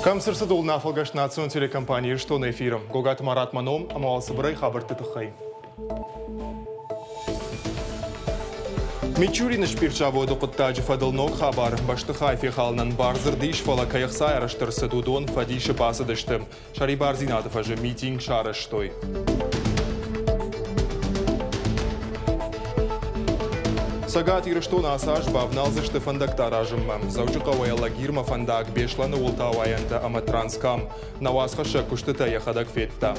Кӕм цы рцыд, ууыл нӕ афӕлгӕст национ телекомпани Ирыстоны эфиры. Гогаты Марат мӕ ном ӕмӕ уал цыбырӕй хабӕртты тыххӕй. Мичурины спиртзаводы хъуыддаджы фӕдыл ног хабар. Бӕстыхай фехалынӕн бардзырд ис, фӕлӕ кӕй ӕхца арӕзт ӕрцыд, уыдон фӕдисы бацыдысты. Сӕрибардзинады фӕзы митинг сарӕзтой. Цӕгат Ирыстоны ацы аз бавналдзысты фӕндӕгтӕ аразынмӕ. Дзӕуджыхъӕуӕй Алагирмӕ фӕндаг, Беслӕны уылты ауайӕнтӕ ӕмӕ Транскам. Нӕ уацхӕссӕг куыстытӕ йӕхӕдӕг федта.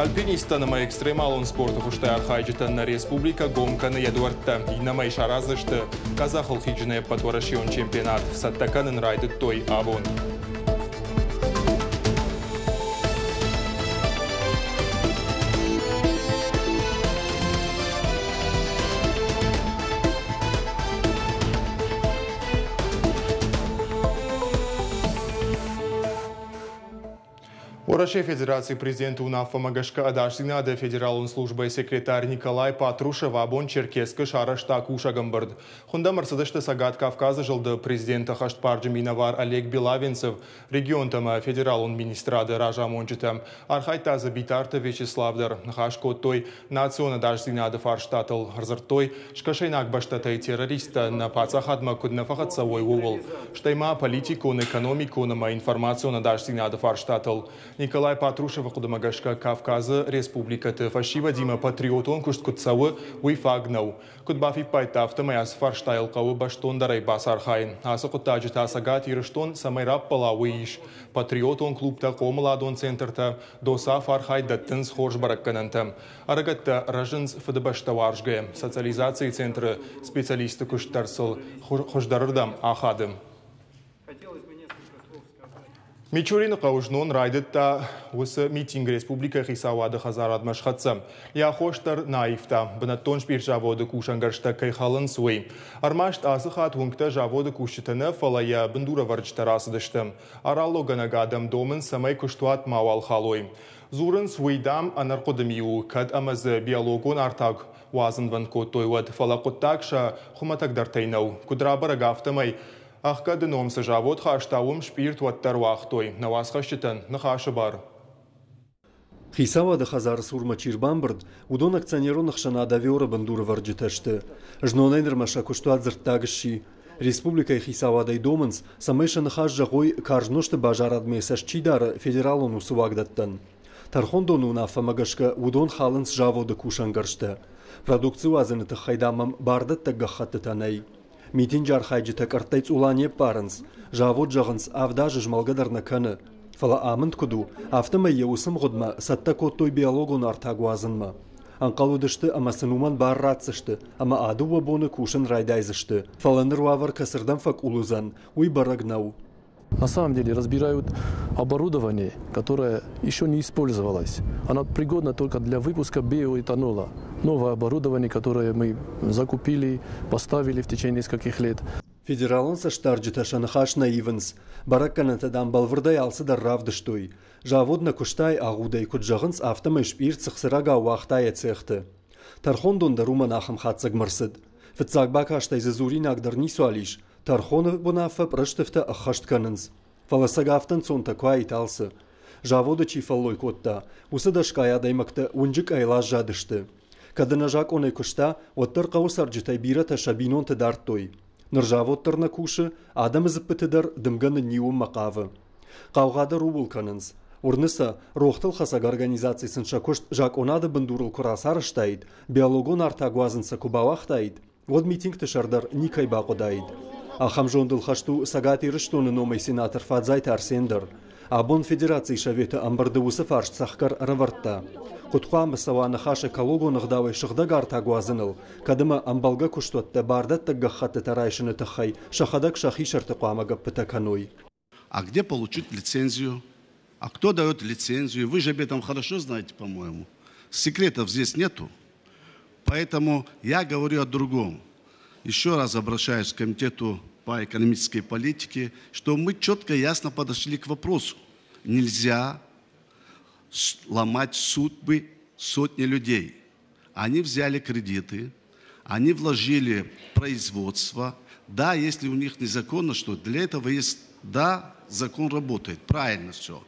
Альпинисттӕн ӕмӕ экстремалон спорты хуызтӕй архайджытӕн нӕ республикӕ гом кӕны йӕ дуӕрттӕ. Иннӕмӕй сараздзысты къӕдзӕхыл хизыны ӕппӕтуӕрӕсеон чемпионат. Цӕттӕ кӕнын райдыдтой абон. Уӕрӕсейы Федерацийы президенты уынаффӕмӕ гӕсгӕ ӕдасдзинады федералон службӕйы секретарь Николай Патрушев абон Черкесскы сарӕзта кусӕг ӕмбырд. Хуынд ӕм ӕрцыдысты Цӕгат Кавказы зылды президенты хӕстбарджын минӕвар Олег Белавенцев, регионтӕ ӕмӕ федералон министрады разамонджытӕ. Архайдта дзы Битарты Вячеслав дӕр. Ныхас кодтой национ ӕдасдзинады фарстатыл, ӕрдзырдтой, скӕсӕйнаг бӕстӕтӕй террористтӕ нӕ паддзахадмӕ куыд нӕ фӕхӕццӕ уой, ууыл, стӕй ма политикон, экономикон ӕмӕ информацион ӕдасдзинады фарстатыл. Николай Патрушевы хъуыдымӕ гӕсгӕ Кавказы республикӕты фӕсивӕдимӕ патриотон куыст куыд цӕуы, уый фаг нӕу. Куыд бафиппайдта, афтӕмӕй ацы фарстайыл хъӕуы бӕстондӕрӕй бацархайын. Ацы хъуыддаджы та Цӕгат Ирыстон цӕмӕй раппӕла, уый ис. Патриотон клубтӕ, хъомыладон центртӕ, ДОСААФ архайд дӕттынц хорз бӕрӕггӕнӕнтӕ. Ӕрыгӕттӕ рӕзынц фыдыбӕстӕ уарзгӕйӕ. Социализацийы центры специалистты куыст дӕр сыл хуыздӕрырдӕм ахады. Мичурины хъӕуы знон райдыдта уыцы митинг республикӕйы хицауады хӕдзарадмӕ схӕццӕ. Йӕ аххос дӕр нӕ аивта, бынӕттон спиртзаводы кусӕнгӕрзтӕ кӕй хӕлынц, уый. Ӕрмӕст ацы хатт уынгтӕ заводы кусджытӕ нӕ, фӕлӕ йӕ бындурӕвӕрджытӕ рацыдысты. Араллогӕнӕг адӕм домынц, цӕмӕй куыстуат мауал халой. Дзурынц, уый, дам, ӕнӕрхъуыды ми у, кӕд ӕмӕ дзы биологон артаг уадзынвӕнд кодтой, уӕд. Фӕлӕ хъуыддаг сӕ хуымӕтӕгдӕртӕй нӕу. Куыд рабӕрӕг, афтӕмӕй ӕхгӕды ном цы завод хаста, уым спъирт уӕддӕр уагътой. Нӕ уацхӕсджытӕн ныхасы бар. Хицауады хӕдзары цурмӕ чи рбамбырд, уыдон акционерон ӕхсӕнад «Авиор-ы» бындурӕвӕрджытӕ сты. Знонӕй нырмӕ сӕ куыстуат дзырддаг сси. Республикӕйы хицауадӕй домынц, цӕмӕй сӕ ныхас зӕгъой, карз нозты базарадмӕ цӕст чи дары, федералон уыцы уагдӕттӕн. Тӕрхондоны уынаффӕмӕ гӕсгӕ уыдон халынц заводы кусӕнгӕрзтӕ. Продукци уадзыны тыххӕй, дам, ӕм бардӕттӕг гӕххӕттытӕ нӕй. Митинджы архайджытӕ къӕрттӕй цъула не ппарынц, завод, зӕгъынц, авд азы змӕлгӕ дӕр нӕ кӕны. Фӕлӕ амынд куыд у, афтӕмӕй йӕ уыцы мгъуыдмӕ цӕттӕ кодтой биологон артаг уадзынмӕ. Ӕнхъӕл уыдысты ӕмӕ сын уымӕн бар ратдзысты ӕмӕ а дыууӕ боны кусын райдайдзысты. Фӕлӕ ныр уавӕр кӕцырдӕм фӕкъул уыдзӕн, уый бӕрӕг нӕу. На самом деле разбирают оборудование, которое еще не использовалось. Оно пригодно только для выпуска биоэтанола. Новое оборудование, которое мы закупили, поставили в течение нескольких лет. Федералон цӕстдарджытӕ сӕ ныхас нӕ ивынц. Бӕрӕггӕнӕнтӕ, дам, бӕлвырдӕй алцыдӕр равдыстой. Завод нӕ куыстай агъудӕй куыд зӕгъынц, афтӕмӕй спъирт цыхцырӕгау уагъта йӕ цехты. Тӕрхондон дӕр уымӕн ахӕм хатдзӕгмӕ рцыд. Фыццаг бакастӕй дзы дзуринаг дӕр ницуал ис, тӕрхоны уынаффӕ пъырыстыфтӕ ӕххӕст кӕнынц. Фӕлӕ сӕ афтӕ ӕнцонтӕ куы аид алцы. Заводы чи фӕллой кодта, уыцы дӕсгай адӕймӕгтӕ уынджы къӕйыл аззадысты. Кӕд ӕнӕзакъонӕй куыста, уӕддӕр хъӕуы цӕрджытӕй бирӕтӕ сӕ бинонты дардтой. Ныр завод дӕр нӕ кусы, адӕмы дзыппыты дӕр дымгӕ нынниуынмӕ хъавы. Хъаугъа дӕр ууыл кӕнынц. Уырны сӕ, рохтыл хӕцӕг организаци сын сӕ куыст закъонады бындурыл куы рацарӕзтаид, биологон артаг уадзын сӕ куы бауагътаид, уӕд митингты сӕр дӕр никӕй бахъуыдаид. Ахӕм зондыл хӕст у Цӕгат Ирыстоны номӕй сенатор Фадзайты Арсен дӕр. Абон Федерацийы Советы ӕмбырды уыцы фарст цӕхгӕр ӕрӕвӕрдта. Куыд хъуамӕ цӕуа ныхас экологон ӕгъдауӕй сыгъдӕг артаг уадзыныл, кӕд ӕмӕ ӕмбӕлгӕ куыстуӕттӕ бардӕттӕг гӕххӕттытӕ райсыны тыххӕй сӕхӕдӕг сӕхи сӕрты хъуамӕ гӕппытӕ кӕной. А где получить лицензию? А кто дает лицензию? Вы же об этом хорошо знаете, по-моему. Секретов здесь нету. Поэтому я говорю о другом. Еще раз обращаюсь к комитету по экономической политике, что мы четко и ясно подошли к вопросу. Нельзя ломать судьбы сотни людей. Они взяли кредиты, они вложили в производство. Да, если у них незаконно что, для этого есть, да, закон работает, правильно все.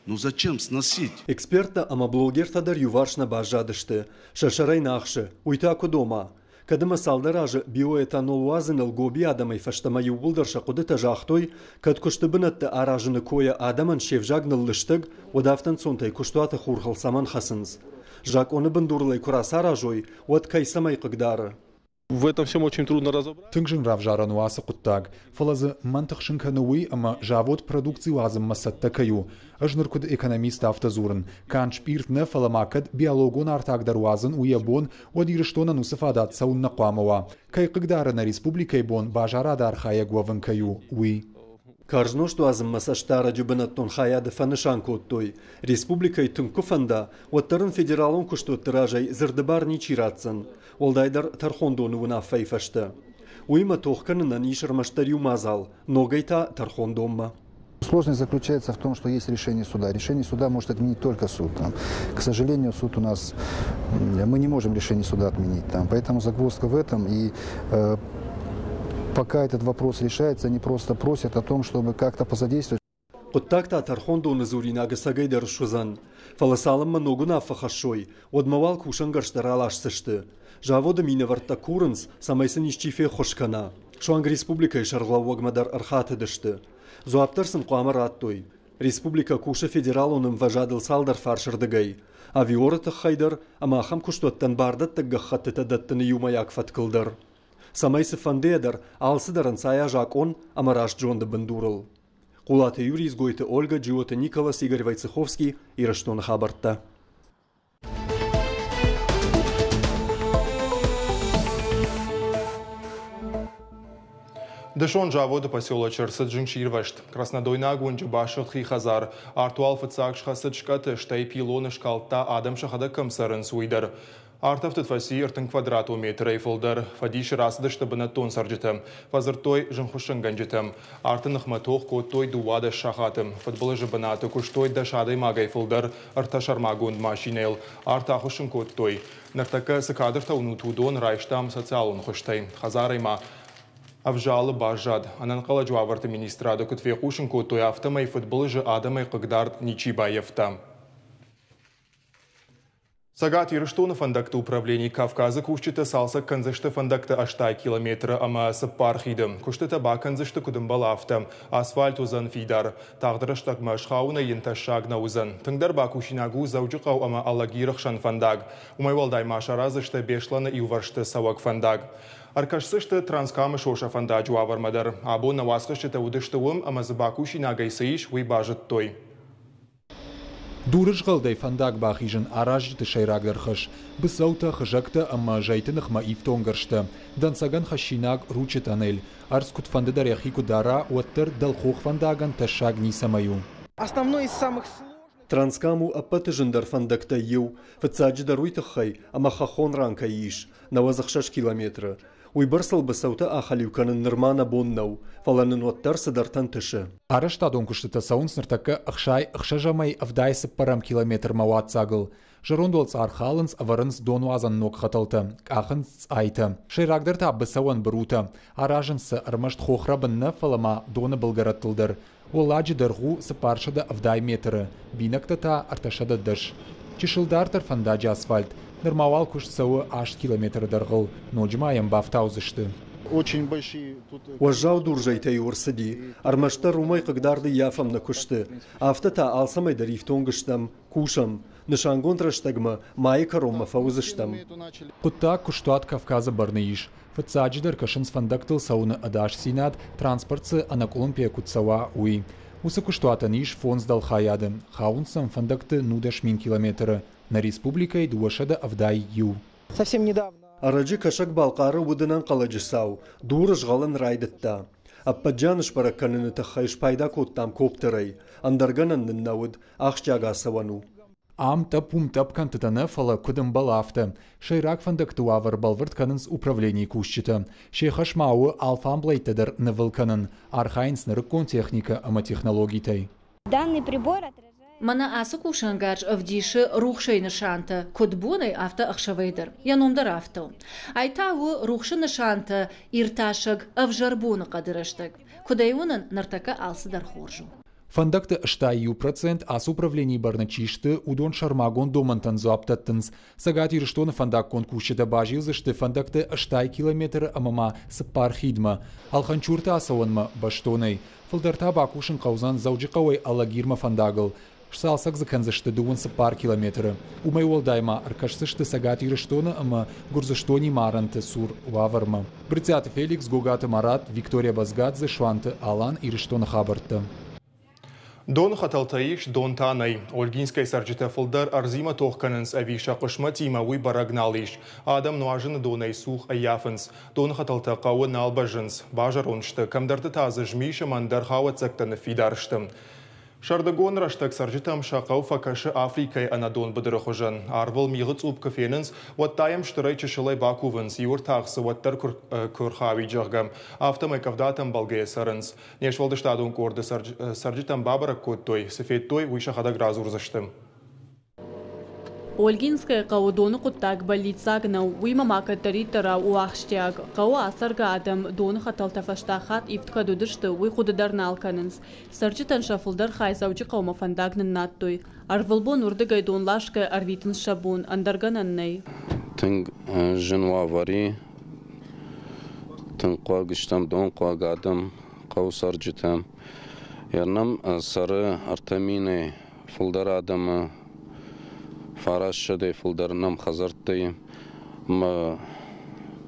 Но зачем сносить? Эксперттӕ ӕмӕ блогертӕ дӕр иуварс нӕ баззадысты. Сӕ сӕрӕй нӕ ахсы, уый та куыд ома? Кӕд ӕмӕ цалдӕр азы биоэтанол уадзыныл гоби адӕмӕй фӕстӕмӕ иууылдӕр сӕ хъуыдытӕ загътой, кӕд куысты бынӕттӕ аразыны койӕ адӕмӕн се взаг ныллыстӕг, уӕд афтӕ ӕнцонтӕй куыстуаты хурхыл цӕмӕн хӕцынц? Закъоны бындурыл ӕй куы рацаразой, уӕд кӕй цӕмӕй хъыгдары? В этом всем очень трудно разобраться. Тынг зын равзарӕн у ацы хъуыддаг, фӕлӕ дзы мӕн тыхсын кӕны уый, ӕмӕ завод продукци уадзынмӕ цӕттӕ кӕй у. Ӕз ныр куыд экономист афтӕ дзурын, канд спъирт нӕ, фӕлӕ ма кӕд биологон артаг дӕр уадзын у йӕ бон, уӕд Ирыстонӕн уыцы фадат цӕуыннӕ хъуамӕ уа? Кӕй хъыгдары нӕ республикӕйы бон базарады архайӕг уӕвын кӕй у, уый? Карз нозт уадзынмӕ цӕстдарӕджы бынӕттон хайады фӕнысан кодтой, республикӕйы тынг куы фӕнда, уӕддӕр ын федералон куыстуӕтты разӕй дзырды бар ничи ратдзӕн, уӕлдайдӕр тӕрхондоны уынаффӕйы фӕстӕ. Уыимӕ тох кӕнынӕн ис ӕрмӕстдӕр иу мадзал – ногӕй та тӕрхондонмӕ. Сложность заключается в том, что есть решение суда. Решение суда может отменить только суд. Там. К сожалению, суд у нас, мы не можем решение суда отменить. Там. Поэтому загвоздка в этом. И пока этот вопрос решается, они просто просят о том, чтобы как-то посодействовать. Хъуыддаг та тӕрхондоны дзуринаг ӕцӕгӕй дӕр суыдзӕн. Фӕлӕ цалынмӕ ног уынаффӕ хӕссой, уӕдмӕ уал кусӕнгӕрзтӕ раласдзысты. Заводы минӕвӕрттӕ курынц, цӕмӕй сын исчи феххуыс кӕна. Суанг республикӕйы сӕргълӕууӕгмӕ дӕр ӕрхатыдысты. Дзуапп дӕр сын хъуамӕ радтой. Республикӕ кусы федералон ӕмвӕзадыл цалдӕр фарсырдыгӕй. Авиоры тыххӕй дӕр ӕмӕ ахӕм куыстуӕттӕн бардӕттӕг гӕххӕттытӕ дӕттыны иумӕйаг фӕткыл дӕр. Цӕмӕй цыфӕндыйӕ дӕр алцыдӕр ӕнцайа закъон ӕмӕ раст зонды бындурыл. Хъулаты Юрий, Дзгойты Ольга, Джиоты Николас, Игорь Войцеховский, Ирыстоны хабӕрттӕ. Дысон заводы поселочы ӕрцыд зынгсирвӕзт. Краснодойнаг уынджы басыгъд хи хӕдзар. Артуал фыццаг схӕцыд скъӕты, стӕй пилоны скалдта, адӕм сӕхӕдӕг кӕм цӕрынц, уый дӕр. Артӕфтыд фӕци 30 квадратон метрӕй фылдӕр. Фӕдисы рацыдысты бынӕттон цӕрджытӕ. Фӕдзырдтой зынгхуыссынгӕнджытӕм. Арты ныхмӕ тох кодтой 12 сахаты. Фыдбылызы бынаты куыстой 10 адӕймагӕй фылдӕр ӕртӕ сӕрмагонд машинӕйыл. Арт ахуыссын кодтой. Ныртӕккӕ цы кадртӕ уынут, уыдон райстам социалон хуызтӕй. Хӕдзарӕй ма ӕвзалы баззад. Ӕнӕнхъӕлӕджы уавӕрты министрады куыд фехъусын кодтой, афтӕмӕй фыдбылызы адӕмӕй хъыгдард ничи баййӕфта. Цӕгат Ирыстоны фӕндӕгты управлени Кавказы кусджытӕ цалцӕг кӕндзысты фӕндӕгты 80 километры ӕмӕ 4 хиды. Куыстытӕ бакӕндзысты куыд ӕмбӕлы, афтӕ. Асфальт уыдзӕн фидар. Тагъд рӕстӕгмӕ схауынӕй йын тӕссаг нӕ уыдзӕн. Тынгдӕр бакусинаг у Дзӕуджыхъӕу ӕмӕ Алагиры хсӕн фӕндаг. Уымӕй уӕлдай ма сараздзысты Беслӕны иувӕрсты цӕуӕг фӕндаг. Ӕркӕсдзысты Транскамы сосӕ фӕндаджы уавӕрмӕ дӕр. Абон нӕ уацхӕсджытӕ уыдысты уым ӕмӕ дзы бакусинагӕй цы ис, уый базыдтой. Дурызгъӕлдӕй фӕндаг бахизын аразджыты сӕйрагдӕр хӕс. Быцӕутӕ, хызӕгтӕ ӕмӕ зӕйты ныхмӕ ифтонггӕрзтӕ. Дӕнцӕгӕн хӕссинаг Ручъы тъанель. Ӕрдз куыдфӕндыдӕр йӕхи куы дара, уӕддӕр дӕлхох фӕндагӕн тӕссаг ницӕмӕй у. Основной из самых сложных. Транскам у ӕппӕты зындӕр фӕндӕгтӕй иу. Фыццаджыдӕр уый тыххӕй, ӕмӕ хӕххон ран кӕй ис, 96 километры. Уыйбӕрцыл быцӕутӕ ахӕлиу кӕнын нырма нӕ бон нӕу, фӕлӕ нын уӕддӕр цыдӕртӕ ӕнтысы. Арӕзтадон куыстытӕ цӕуынц ныртӕккӕ 66 ӕмӕ 74-ӕм километрмӕ уадздзагыл. Зӕронд уӕлцъар халынц, ӕвӕрынц донуадзӕн ног хӕтӕлтӕ, къахынц цъайтӕ. Сӕйрагдӕр та быцӕуӕн бырутӕ. Аразынц сӕ ӕрмӕст хохрӕбын нӕ, фӕлӕ ма доны былгӕрӕттыл дӕр. Уӕлладжы дӕргъ у 470 метры, бинӕгтӕ та 310. Чысыл дарддӕр фӕндаджы асфальт. Нырма уал куыст цӕуы 8 километры дӕргъыл, ноджы ма йӕм бафтаудзысты. Очень большие тут. Уӕззау дурзӕйтӕ-иу ӕрцыди, ӕрмӕстдӕр уымӕй хъыгдард ӕййафӕм нӕ куысты. Афтӕ та алцӕмӕй дӕр ифтонг стӕм, кусӕм. Нысангонд рӕстӕгмӕ, майы кӕронмӕ фӕуыдзыстӕм. Хъуыддаг куыстуат Кавказы бӕрны ис. Фыццаджыдӕр кӕсынц фӕндӕгтыл цӕуыны ӕдасдзинад, транспорт дзы ӕнӕкъуылымпыйӕ куыд цӕуа, уый. Уыцы куыстуатӕн ис 5 дӕлхайады. Хауынц сӕм фӕндӕгты 19 000 километры. Нӕ республикӕйы 271. Совсем недавно. Ӕрӕджы Кӕсӕг-Балхъары уыд ӕнӕнхъӕлӕджы цау, дур згъӕлын райдыдта. Ӕппӕт зиан сбӕрӕг кӕныны тыххӕй спайда кодтам коптерӕй. Ӕндӕр гӕнӕн нын нӕ уыд, ахсджиаг ацӕуӕн у. Ам тъӕпп-уым тъӕпп кӕнтытӕ нӕ, фӕлӕ куыд ӕмбӕлы, афтӕ. Сӕйраг фӕндӕгты уавӕр бӕлвырд кӕнынц управленийы кусджытӕ. Се хӕс ма у алфамблӕйттӕ дӕр нывыл кӕнын. Архайынц нырыккон техникӕ ӕмӕ технологитӕй. Данный прибор отражает Мӕнӕ ацы кусӕнгарз ӕвдисы рухсӕй нысантӕ, куыд бонӕй, афтӕ ӕхсӕвӕй дӕр. Йӕ ном дӕр афтӕ у. Ай та у рухсы нысантӕ иртасӕг ӕвзӕр боныхъӕды рӕстӕг. Куыд ӕй уынын, ныртӕккӕ алцыдӕр хорз у. Фӕндӕгты 61% ацы управленийы бӕрны чи сты, уыдон сӕрмагонд домӕнтӕн дзуапп дӕттынц. Цӕгат Ирыстоны фӕндаггон кусджытӕ базилдзысты фӕндӕгты 80 километры ӕмӕ ма 4 хидмӕ. Алханчурты ацӕуӕнмӕ бӕстонӕй. Фылдӕр та бакусын хъӕудзӕн Дзӕуджыхъӕуӕй Алагирмӕ фӕндагыл. Сцалцӕг дзы кӕндзысты 24 километры. Уымӕй уӕлдай ма ӕркӕсдзысты Цӕгат Ирыстоны ӕмӕ Гуырдзыстонимӕ арӕнты цур уавӕрмӕ. Брытъиаты Феликс, Гогаты Марат, Виктория Базгадзе, Суанты Алан, Ирыстоны хабӕрттӕ. Доны хӕтӕлтӕ ис, дон та нӕй. Ольгинскӕйы цӕрджытӕ фылдӕр ӕрдзимӕ тох кӕнынц ӕви сӕ хъысмӕтимӕ, уый бӕрӕг нал ис. Адӕм нуазыны донӕй цух ӕййафынц. Доны хӕтӕлтӕ хъӕуы нал бӕззынц, базӕронд сты, кӕмдӕрты та дзы змис ӕмӕ ӕндӕр хауӕццӕгтӕ ныффидар сты. Сӕрдыгон рӕстӕг цӕрджытӕм сӕ хъӕу фӕкӕсы Африкӕйы ӕнӕдон быдыры хуызӕн. Арвыл мигъы цъупп куы фенынц, уӕд та йӕм стырӕй-чысылӕй бакувынц, иу ӕртах дзы уӕддӕр куы рхауид, зӕгъгӕ. Афтӕмӕй къӕвдатӕм бӕлгӕйӕ цӕрынц. Не сфӕлдыстадон къорды цӕрджытӕм бабӕрӕг кодтой, цы федтой, уый сӕхӕдӕг радзурдзысты. Ольгинскӕйы хъӕуы доны хъуыддаг бӕллиццаг нӕу, уыимӕ ма кӕддӕриддӕр у ахсджиаг. Хъӕуы ацӕргӕ адӕм доны хӕтӕлтӕ фӕстаг хатт ивд кӕд уыдысты, уый хъуыды дӕр нал кӕнынц. Цӕрджытӕн сӕ фылдӕр хай Дзӕуджыхъӕумӕ фӕндаг ныннадтой. Ӕрвылбон уырдыгӕй дон ласгӕ ӕрвитынц сӕ бон, ӕндӕр гӕнӕн нӕй. Тынг зын уавӕр и, тынг хъуаг стӕм, донхъуаг адӕм, хъӕуы цӕрджытӕ. Нӕм цӕры 3000-ӕй фылдӕр адӕмы, 900-ӕй фылдӕр нӕм хӕдзӕрттӕй. Ӕмӕ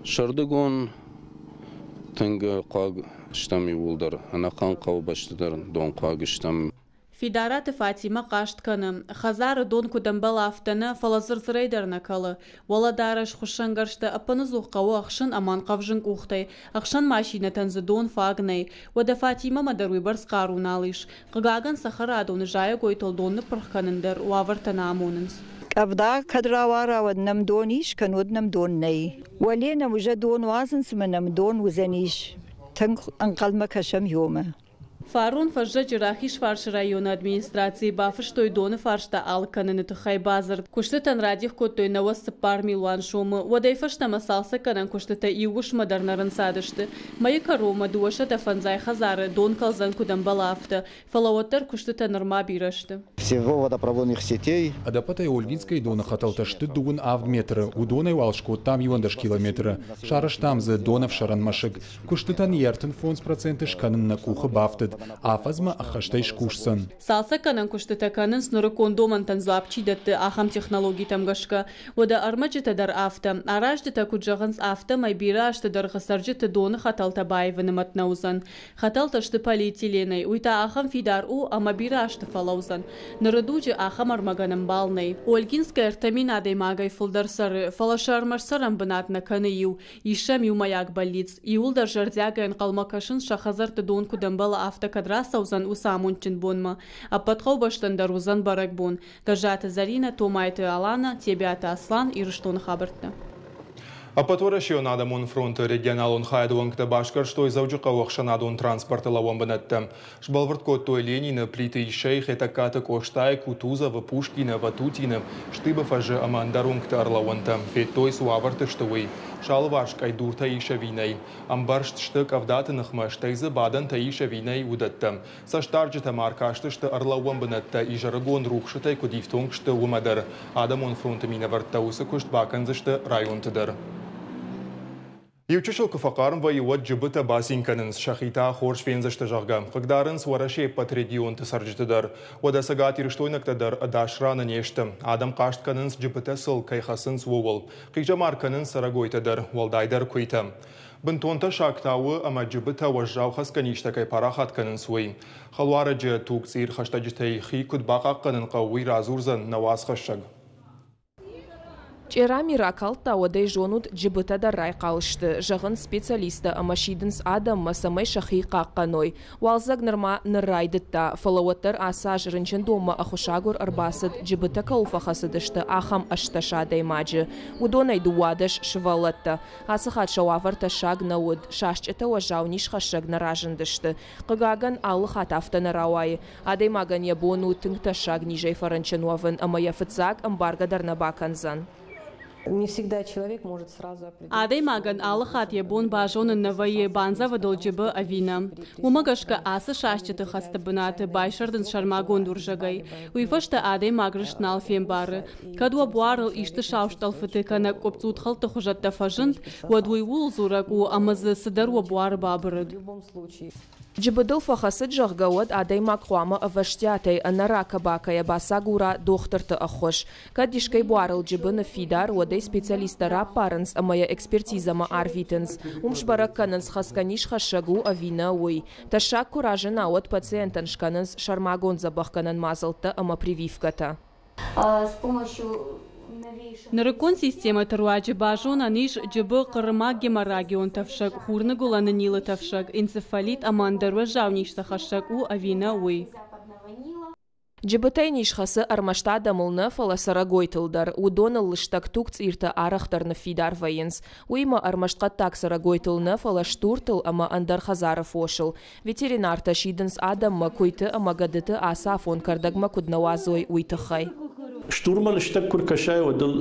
сӕрдыгон тынг хъуаг стӕм иууылдӕр, ӕнӕхъӕн хъӕубӕсты дӕр донхъуаг стӕм. Фидараты Фатимӕ хъаст кӕны, хӕдзары дон куыд ӕмбӕлы, афтӕ нӕ, фӕлӕ зыр-зырӕй дӕр нӕ кӕлы. Уӕлӕдарӕс, хуыссӕнгӕрзтӕ ӕппынӕдзух хъӕуы ӕхсын ӕмӕ ӕнхъӕвзын къухтӕй. Ӕхсӕн машинӕтӕн дзы дон фаг нӕй. Уӕдӕ Фатимӕмӕ дӕр уыйбӕрц хъару нал ис. Хъыгагӕн, цӕхӕрадоны зайӕгойтыл дон ныппырх кӕнын дӕр уавӕртӕ нӕ амонынц. Къӕвда кӕд рауара, уӕд нӕм дон ис, кӕннод нӕм дон нӕй. Уӕле нӕм уже дон уадзынц ӕмӕ нӕм дон уыдзӕнис. Тынг ӕнхъӕлмӕ кӕсӕм иомӕ. Фарон фӕззӕджы Рахизфарсы районы администрацийы бафыстой доны фарста алыг кӕныны тыххӕй бадзырд. Куыстытӕн радих кодтой 94 милуан сомы. Уӕдӕй фӕстӕмӕ цалцӕггӕнӕн куыстытӕ иу уысммӕ дӕр нӕ рынцадысты. Мӕйы кӕронмӕ 250 хӕдзары дон кӕлдзӕн куыд ӕмбӕлы, афтӕ. Фӕлӕ уӕддӕр куыстытӕ нырма бирӕ сты. Всего водопроводных сетей. Ӕдӕппӕтӕй Ольгинскӕйы доны хӕтӕлтӕ сты 27 метры, уыдонӕй уал скодтам 11 километры. Сарӕзтам дзы донӕфсӕрӕн мӕсыг. Куыстытӕн йӕ 35% скӕнын нӕ къухы бафтыд. Афӕдзмӕ ӕххӕстӕй скусдзӕн. Цалцӕггӕнӕн куыстытӕ кӕнынц, нырыккон домӕнтӕн дзуапп чи дӕтты, ахӕм технологитӕм гӕсгӕ. Уӕдӕ ӕрмӕджытӕ дӕр афтӕ. Аразджытӕ куыд зӕгъынц, афтӕмӕй бирӕ азты дӕргъы цӕрджыты доны хӕтӕлтӕ баивыны мӕт нӕ уыдзӕн. Хӕтӕлтӕ сты полиэтиленӕй, уый та ахӕм фидар у, ӕмӕ бирӕ азты фӕлӕудзӕн. Ныры дуджы ахӕм ӕрмӕгӕн ӕмбал нӕй. Ольгинскӕйы 3000 адӕймагӕй фылдӕр цӕры, фӕлӕ сӕ ӕрмӕст цӕрӕн бынат нӕ кӕны иу. Ис сӕм иумӕйаг бӕллиц. Иууылдӕр зӕрдиагӕй ӕнхъӕлмӕ кӕсынц, сӕ хӕдзӕртты дон куыд ӕмбӕлы, афтӕ кӕд рацӕудзӕн, уыцы амондджын бонмӕ. Ӕппӕт хъӕубӕстӕн дӕр уыдзӕн бӕрӕгбон. Гӕззаты Зӕринӕ, Томайты Алана, Тебиаты Аслан, Ирыстоны хабӕрттӕ. Ӕппӕтуӕрӕсейон адӕмон фронты регионалон хайады уӕнгтӕ басгӕрстой Дзӕуджыхъӕуы ӕхсӕнадон транспорты лӕууӕн бынӕттӕ. Сбӕлвырд кодтой Ленины, Плиты Иссӕйы, Хетӕгкаты Къостайы, Кутузовы, Пушкины, Ватутины, Штыбы фӕзы ӕмӕ ӕндӕр уынгты ӕрлӕууӕнтӕ. Федтой, цы уавӕрты сты, уый. Сӕ алыварс къӕйдуртӕ ис ӕви нӕй. Ӕмбӕрзт сты къӕвдаты ныхмӕ, стӕй дзы бадӕнтӕ ис ӕви нӕй, уыдӕттӕ. Цӕстдарджытӕ ма ӕркастысты ӕрлӕууӕн бынӕттӕ изӕрыгон рухсытӕй куыд ифтонг сты, уымӕ дӕр. Адӕмон фронты минӕвӕрттӕ уыцы куыст бакӕндзысты районты дӕр. Иучысыл куы фӕхъарм вӕййы, уӕд джыбытӕ бацин кӕнынц, сӕхи та хорз фендзысты, зӕгъгӕ. Хъыгдарынц Уӕрӕсейы ӕппӕт регионты цӕрджыты дӕр. Уӕдӕ цӕгатирыстойнӕгтӕ дӕр ӕдас раны не сты. Адӕм хъаст кӕнынц, джыбытӕ сыл кӕй хӕцынц, ууыл. Хъизӕмар кӕнынц цӕрӕгойтӕ дӕр, уӕлдайдӕр куыйтӕ. Бынтон тӕссаг та у, ӕмӕ джыбытӕ уӕззау хӕцгӕ низтӕ кӕй парахат кӕнынц, уый. Хӕлуарӕджы тугцъир хӕстӕджытӕй хи куыд бахъахъхъӕнын хъӕуы, уый радзурдзӕн нӕ уацхӕссӕг. Чъерами ракалдта, уӕд ӕй зонут, джыбытӕ дӕр райхъал сты, зӕгъынц специалисттӕ ӕмӕ сидынц адӕммӕ, цӕмӕй сӕхи хъахъхъӕной. Уалдзӕг нырма ныр райдыдта, фӕлӕ уӕддӕр ацы аз рынчындонмӕ ӕххуысагур ӕрбацыд, джыбытӕ кӕуыл фӕхӕцыдысты, ахӕм 18 адӕймаджы. Уыдонӕй 12 сывӕллӕттӕ. Ацы хатт сӕ уавӕр тӕссаг нӕ уыд, сасчъытӕ уӕззау низхӕссӕг нӕ разындысты. Хъыгагӕн, алы хатт афтӕ нӕ рауайы. Адӕймагӕн йӕ бон у тынг тӕссаг низӕй фӕрынчын уӕвын ӕмӕ йӕ фыццаг ӕмбаргӕ дӕр нӕ бакӕндзӕн. Адӕймагӕн алы хатт йӕ бон базонын нӕ вӕййы, бандзӕвыд ыл джыбы ӕви нӕ. Уымӕ гӕсгӕ ацы сасчыты хӕцты бынаты байсӕрдынц сӕрмагонд уырзӕгӕй. Уый фӕстӕ адӕймаг рыст нал фембары. Кӕд уӕ буарыл исты сау стъӕлфыты кӕнӕ къуыпцъутхӕлтты хуызӕттӕ фӕзынд, уӕд уый ууыл дзурӕг у, ӕмӕ дзы цыдӕр уӕ буары бабырыд. Джыбыдыл фӕхӕцыд, зӕгъгӕ, уӕд адӕймаг хъуамӕ ӕвӕстиатӕй ӕнӕ ракӕ-бакӕйӕ бацагура дохтырты ӕххуыс. Кӕд искӕй буарыл джыбы ныффидар, уӕд ӕй специалисттӕ раппарынц ӕмӕ йӕ экспертизӕмӕ арвитынц. Уым сбӕрӕг кӕнынц, хӕцгӕ низхӕссӕг у ӕви нӕ, уый. Тӕссаг куы разына, уӕд пациентӕн скӕнынц сӕрмагонд дзӕбӕхгӕнӕн мадзӕлттӕ ӕмӕ прививкӕтӕ. Нырыккон системӕты руаджы базонӕн ис джыбы, хъырымаг геморрагион тӕфсӕг, хурныгуылӕны Нилы тӕфсӕг, энцефалит ӕмӕ ӕндӕр уӕззау низтӕ хӕссӕг у ӕви нӕ, уый. Джыбытӕй низ хӕцы ӕрмӕст адӕмыл нӕ, фӕлӕ цӕрӕгойтыл дӕр. Уыдоныл лыстӕг тугцъиртӕ арӕхдӕр ныффидар вӕййынц. Уыимӕ ӕрмӕст хъӕддаг цӕрӕгойтыл нӕ, фӕлӕ стуртыл ӕмӕ ӕндӕр хӕдзары фосыл. Ветеринартӕ сидынц адӕммӕ, куыйты ӕмӕ гӕдыты ацы афон кӕрдӕгмӕ куыд нӕ уадзой, уый тыххӕй. Стурмӕ лыстӕг куы ркӕсай, уӕд ыл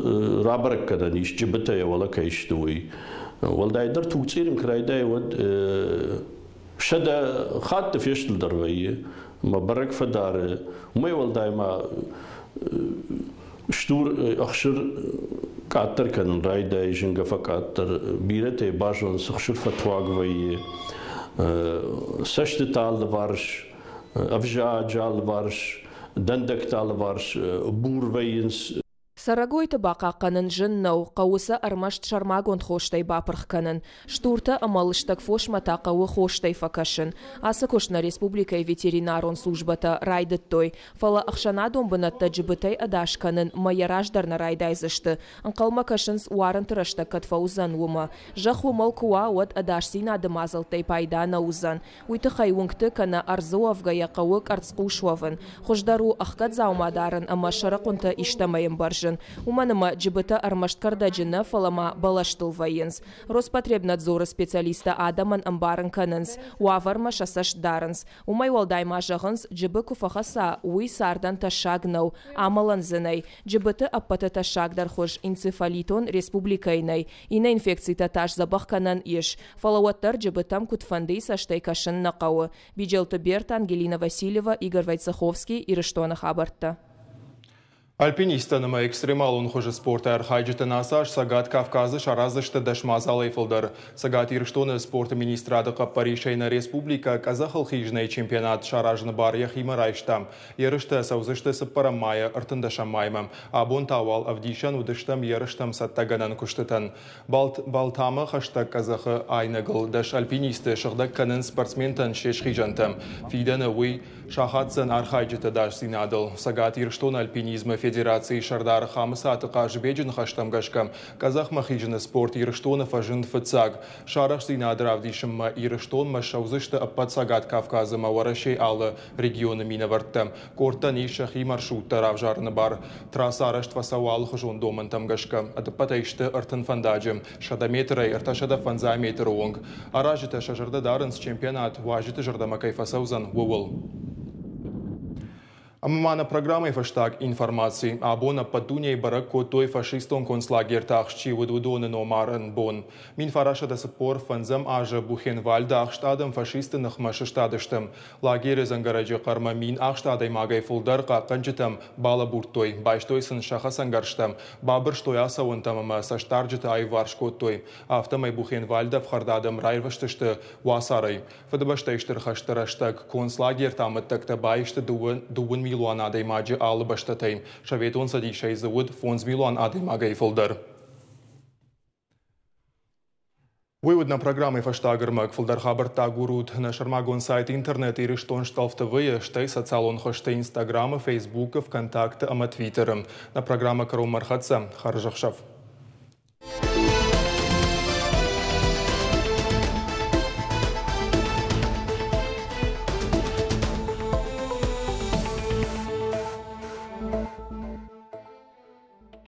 рабӕрӕг кӕнӕн ис, джыбытӕ йӕ уӕлӕ кӕй сты, уый. Уӕлдайдӕр тугцъирын куы райдайы, уӕд 100 хатты фестылдӕр вӕййы ӕмӕ бӕрӕг фӕдары. Уымӕй уӕлдай ма стур ӕхсыр къаддӕр кӕнын райдайы, зынгӕ фӕкъаддӕр. Бирӕтӕ базонынц, ӕхсыр фӕтуаг вӕййы, цӕстыты алыварс, ӕвзаджы алыварс, дӕндӕгты алыварс бур вӕййынц. Цӕрӕгойты бахъахъхъӕнын зын нӕу, хъӕуы сӕ ӕрмӕст сӕрмагонд хостӕй бапырх кӕнын. Стуртӕ ӕмӕ лыстӕг фосмӕ та хъӕуы хостӕй фӕкӕсын. Ацы куыст нӕ республикӕйы ветеринарон службӕтӕ райдыдтой. Фӕлӕ ӕхсӕнадон бынӕттӕ джыбытӕй ӕдас кӕнын мӕйӕ раздӕр нӕ райдайдзысты. Ӕнхъӕлмӕ кӕсынц, уарынты рӕстӕг кӕд фӕуыдзӕн, уымӕ. Зӕхх уымӕл куы уа, уӕд ӕдасдзинады мадзӕлттӕй пайда нӕ уыдзӕн. Уый тыххӕй уынгты кӕнӕ ӕрдзы уӕвгӕйӕ хъӕуы къӕрцхъус уӕвын. Хуыздӕр у ӕхгӕд дзаума дарын ӕмӕ сӕрыхъуынтӕ истӕмӕй ӕмбӕрзын. Уымӕн ӕмӕ джыбытӕ ӕрмӕст кӕрдӕджы нӕ, фӕлӕ ма бӕлӕстыл вӕййынц. Роспотребнадзоры специалисттӕ адӕмӕн ӕмбарын кӕнынц, уавӕрмӕ сӕ цӕст дарынц. Уымӕй уӕлдай ма зӕгъынц, джыбы куы фӕхӕца, уый цардӕн тӕссаг нӕу, амӕлӕн дзы нӕй. Джыбыты ӕппӕты тӕссагдӕр хуыз энцефалитон республикӕйы нӕй. Иннӕ инфекцитӕ та сдзӕбӕх кӕнӕн ис. Фӕлӕ уӕддӕр джыбытӕм куыдфӕндыйы цӕстӕй кӕсын нӕ хъӕуы. Биджелты Берта, Ангелина Васильева, Игорь Войцеховский, Ирыстоны хабӕрттӕ. Альпинисттӕн ӕмӕ экстремалон хуызы спорты архайджытӕн ацы аз Цӕгат Кавказы сараздзысты 10 мадзалӕй фылдӕр. Цӕгат Ирыстоны спорты министрады хъӕппӕрисӕй нӕ республикӕ къӕдзӕхыл хизынӕй чемпионат саразыны бар йӕхимӕ райста. Ерыстӕ цӕудзысты 4 майӕ 13 маймӕ. Абон та уал ӕвдисӕн уыдыстӕм ерыстӕм цӕттӕгӕнӕн куыстытӕн. Балтамӕ хӕстӕг къӕдзӕхы айнӕгыл 10 альпинисты сыгъдӕг кӕнынц спортсментӕн се схизӕнтӕ. Фидӕны уый сахаддзӕн архайджыты ӕдасдзинадыл. Цӕгат Ирыстоны альпинизмы федерацийы сӕрдар Хӕмыцаты Хъазыбеджы ныхӕстӕм гӕсгӕ, къӕдзӕхмӕ хизыны спорт Ирыстоны фӕзынд фыццаг. Сарӕхстдзинад равдисынмӕ Ирыстонмӕ ссӕудзысты ӕппӕт Цӕгат Кавказы ӕмӕ Уӕрӕсейы алы регионы минӕвӕрттӕ. Къордтӕн ис сӕхи маршруттӕ равзарыны бар. Трассӕ арӕзт фӕцӕуы алыхуызон домӕнтӕм гӕсгӕ. Ӕдыппӕтӕй сты 30 фӕндаджы, 100 метрӕй 350 метры онг. Аразджытӕ сӕ зӕрдӕ дарынц, чемпионат уазджыты зӕрдӕмӕ кӕй фӕцӕудзӕн, ууыл. Ӕмӕ ма нӕ программӕйы фӕстаг информаци. Абон ӕппӕт дунейы бӕрӕг кодтой фашистон концлагерты ахст чи уыд, уыдоны номарӕн бон. 1945 азы Бухенвальды ахст адӕм фашистты ныхмӕ сыстадысты. Лагеры дзӕнгӕрӕджы хъӕрмӕ 1000 ахст адӕймагӕй фылдӕр хъахъхъӕнджытӕм балӕбурдтой, байстой сын сӕ хӕцӕнгӕрзтӕ, бабырстой ацӕуӕнтӕм ӕмӕ цӕстдарджыты аиуварс кодтой. Афтӕмӕй Бухенвальды ӕфхӕрд адӕм раирвӕзтысты уацарӕй. Фыдыбӕстӕйы Стыр хӕсты рӕстӕг концлагерты амӕттӕгтӕ баисты 2 милуан адӕймаджы алы бӕстӕтӕй. Советон Цӕдисӕй дзы уыд 5 милуан адӕймагӕй фылдӕр. Уый уыд нӕ программӕйы фӕстаг ӕрмӕг. Фылдӕр хабӕрттӕ агурут нӕ сӕрмагонд сайт интернет Ирыстон Стъалф ТВ-йы, стӕй социалон хызты Инстаграмы, Фейсбукы, ВКонтакты ӕмӕ Твиттеры. Нӕ программӕ кӕронмӕ ӕрхӕццӕ. Хӕрзӕхсӕв.